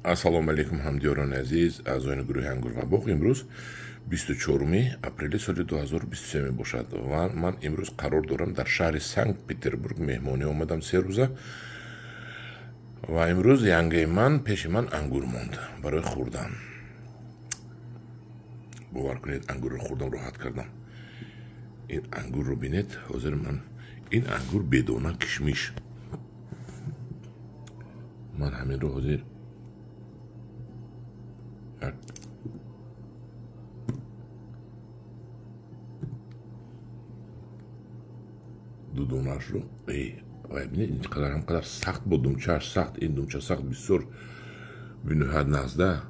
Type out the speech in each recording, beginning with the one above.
Ассалому алайкум ҳамдиёрони азиз, аъзоёни гурӯҳи Ангур ва боғ. Имрӯз 24 апрели соли 2023 мебошад ва ман имрӯз қарор дорам дар шаҳри Санкт-Петербург. Меҳмонӣ омадам 3 рӯза ва имрӯз янгаи ман пеши ман ангур монд барои хӯрдан. Бовар кунед, ангурро хӯрдам, роҳат кардам. Ин ангурро бинед, ҳозир ман ин ангур бедона кишмиш. Ман ҳаминро ҳозир ду донаашро бинед, ин қадар ҳам қадар сахт буд, думчааш сахт, ин думча сахт бисёр бениҳоят назда.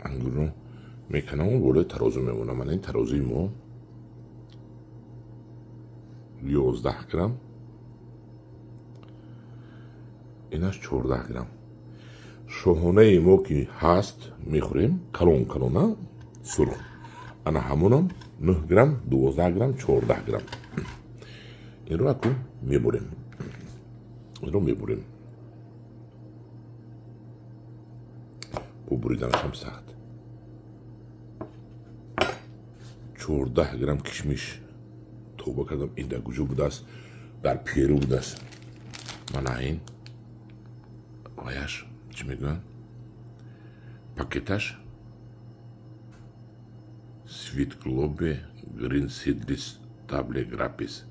Ангурро меканам, болои тарозу мемонам. Ман ин тарозуи мо 11 грамм, инаш 14 грамм. Шоҳонаи мо ки ҳаст мехӯрем, калон калона сурх, ана ҳамонам 9 грамм, 12 грамм, 14 грамм. Инро акун мебурем, инро мебурем. Бо буриданашам сахт. 14 грамм кишмиш тоба кардам. Ин дар куҷо будааст? Дар Перу будааст. Мана ин ваяш чӣ мегӯянд, пакеташ Sweet Globe Green Seedless Table Grapes.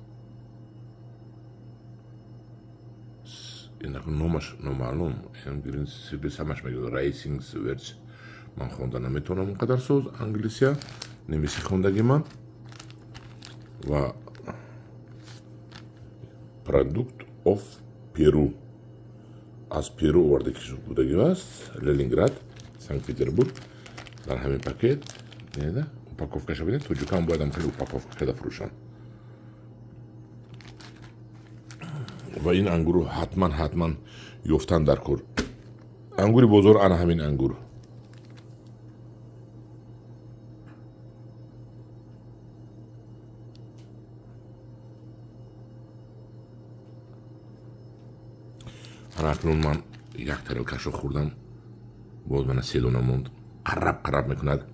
Ин номаш номаълум. Ин Green Seedless ҳамаш мегӯяд Racing Verge. Ман хонда наметавонам он қадар соз англисия, немиси хондаги ман. Ва Product of Peru, аз Перу оварда будаги аст, Ленинград, Санкт-Петербург. Дар ҳамин пакет упаковкаша бинед, тоҷикам боядам хеле упаковка карда фурӯшанд. Ва ин ангурро ҳатман ҳатман ёфтан дар кор. Ангури бозор ана ҳамин ангур. Ана акнун ман як тарелкашро хӯрдам, боз мана 3 дона монд. Қараб қараб мекунад.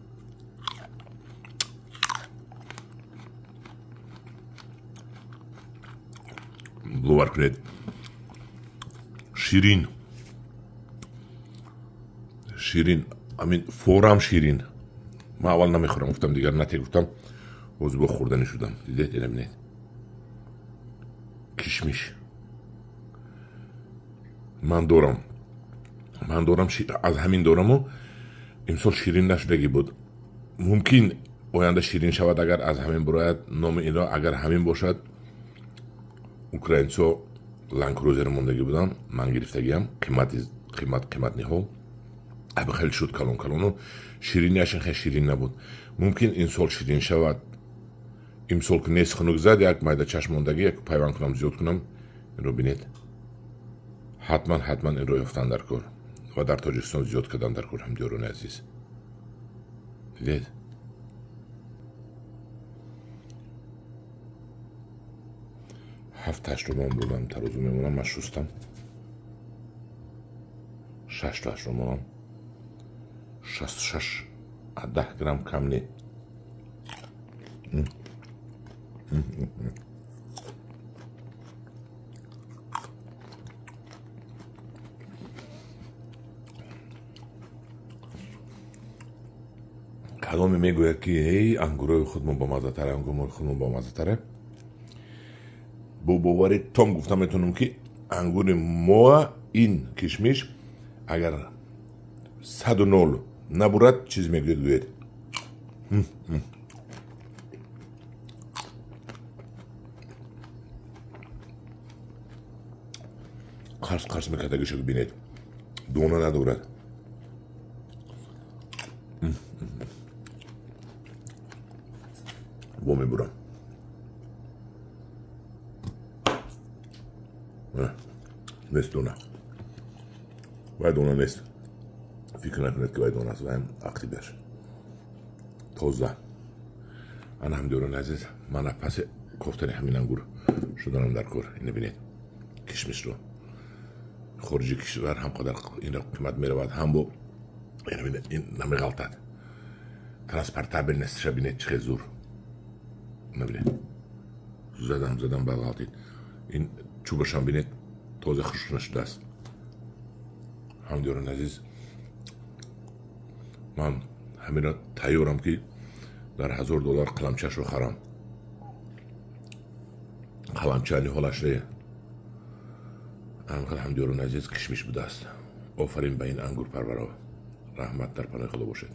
Бовар кунед, ширин ширин, амин форам ширин. Ман аввал намехӯрам, гуфтам дигар нате, гуфтам боз бо хӯрданӣ шудам. Дидед, ина бинед, кишмиш. Ман дорам, ман дорам, аз ҳамин дораму имсол ширин нашудагӣ буд. Мумкин оянда ширин шавад, агар аз ҳамин бурояд. Номи инро агар ҳамин бошад, украинцо Ланд Крузер мондагӣ будам, ман гирифтагиам, қимати қимат қимат ниҳол. Аби хеле шуд калон калону ширинияш хеле ширин набуд. Мумкин ин сол ширин шавад. Имсол ки нест хунук зад, як майда чашм мондагӣ, як пайванд кунам, зиёд кунам. Инро бинед, ҳатман ҳатман инро ёфтан дар кор ва дар Тоҷикистон зиёд кардан дар кор, ҳамдиёрони азиз. Дидед, 7-8 ман бурдам, тарозу мемонам, ман шустам. 6-8 монам, 66 10 грамм кам не. Кадоме мегӯяд ки эй ангурои худмон бамаззатаре, ангурои худмон бамаззатаре, бо бовари том гуфта метавонам ки ангури мо ин кишмиш агар 100 набурад, чиз мегӯяд гӯед. Қарс қарс мекардагиша бинед, дона надорад. Бо мебурам. Нест дона. Вай дона нест. Фикр накунед ки вай дона аст, вайам ақибаш тоза. Ана ҳамдиёрони азиз, ман паси кофтани ҳамин ангур шуданам дар кор. Ина бинед кишмишро. Хориҷи кишвар ҳам қадар ин қимат меравад, ҳам бо ин намеғалтад. Транспортабельность ша бинед, чӣ хел зур. Набинед, задам, задам, баъд ғалтид. Ин чӯбашам бинед, тоза хушк нашудааст. Ҳамдиёрони азиз, ман ҳаминро тайёрам, ки дар 1000 доллар қаламчашро харам. Қаламча ниҳолаш не. Ҳамдиёрони азиз, кишмиш будааст. Офарин ба ин ангурпарваро, раҳмат. Дар паноҳи Худо бошед.